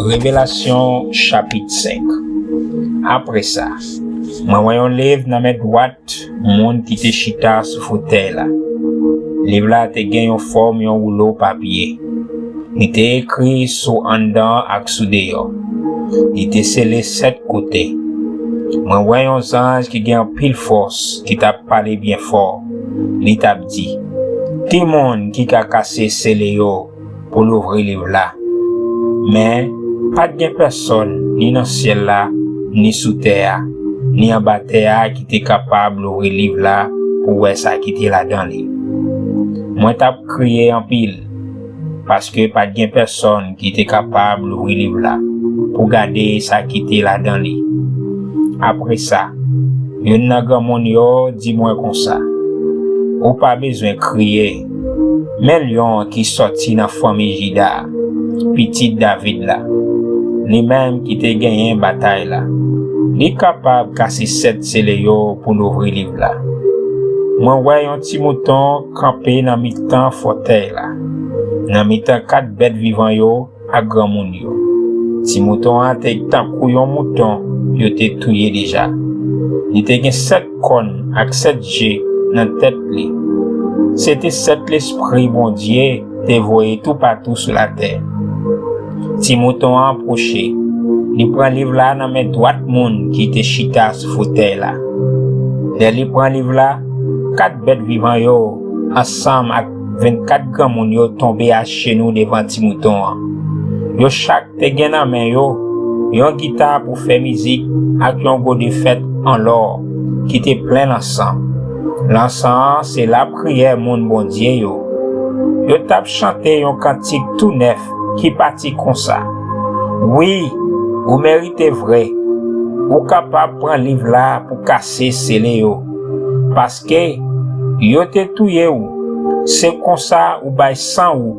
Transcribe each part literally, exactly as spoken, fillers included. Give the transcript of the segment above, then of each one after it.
Revelasyon chapit senk. Apre sa, mwen wè yon liv nan men dwat moun ki te chita sou fotèy la. Liv la te gen yon fòm yon woulo papye. Li te ekri sou anndan ak sou deyò. Li te sele sèt kote. Mwen wè yon zanj ki gen anpil fòs ki t ap pale byen fò. Li t ap di, "Ki moun ki ka kase sele yo pou louvri liv la?" Men, pa t gen pèsòn, ni nan syèl la, ni sou tè a, ni anba tè a, ki te kapab louvri liv la pou wè sa ki te ladan li. Mwen t ap kriye anpil, paske pa t gen pèsòn ki te kapab louvri liv la pou gade sa ki te ladan li. Apre sa, youn nan granmoun yo di mwen konsa, "Ou pa bezwen kriye. Men lyon an ki sòti nan fanmi Jida a, pitit David la, li menm ki te genyen batay la, li kapab kase sèt sele yo pou louvri liv la." Mwen wè yon ti mouton kanpe nan mitan fòtèy la, nan mitan kat bèt vivan yo ak granmoun yo. Ti mouton an te tankou yon mouton yo te touye deja. Li te gen sèt kòn ak sèt je nan tèt li. Se te sèt lespri Bondye te voye toupatou sou latè. Ti mouton an pwoche. Li pran liv la nan men dwat moun ki te chita sou fotèy la. Lè li pran liv la, kat bèt vivan yo, ansanm ak vennkat granmoun yo, tonbe ajenou devan ti mouton an. Yo chak te gen nan men yo yon gita pou fè mizik ak yon gode fèt an lò ki te plen lansan. Lansan an se lapriyè moun Bondye yo. Yo t ap chante yon kantik tou nèf ki pati konsa, "Wi, ou merite vre. Ou kapab pran liv la pou kase sele yo. Paske yo te touye w. Se konsa ou bay san ou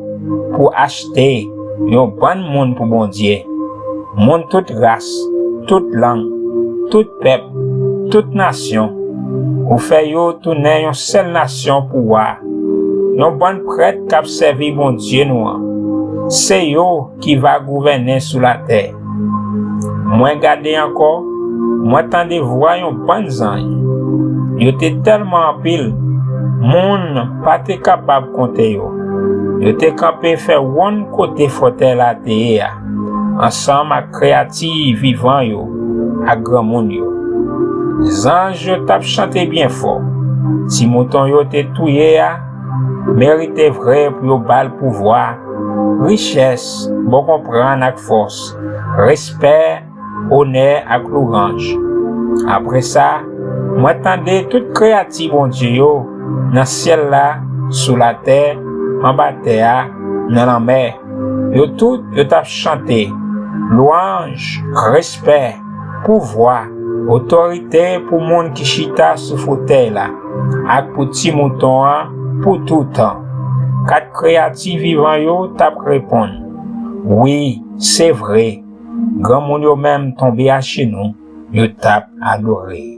pou achte yon bann moun pou Bondye. Moun tout ras, tout lang, tout pèp, tout nasyon. Ou fè yo tounen yon sèl nasyon pou wa. Yon bann prèt k ap sèvi Bondye nou an. Se yo ki va gouvènen sou latè." Mwen gade ankò, mwen tande vwa yon bann zanj. Yo te tèlman anpil, moun pa te kapab konte yo. Yo te kanpe fè wonn kote fòtèy la te ye a, ansanm ak kreyati vivan yo ak granmoun yo. Zanj yo t ap chante byen fò. Ti mouton yo te touye a merite vre pou yo ba l pouvwa, richès, bon konprann ak fòs, respè, onè ak louwanj. Apre sa, mwen tande tout kreyati Bondye yo nan syèl la, sou latè, anba tè a, nan lanmè. Yo tout, yo t ap chante, "Lwanj, respè, pouvwa, otorite pou moun ki chita sou fotèy la, ak pou Ti Mouton an pou toutan." Kat kreyati vivan yo t ap reponn, "Wi, se vre." Granmoun yo menm tonbe ajenou, yo t ap adore.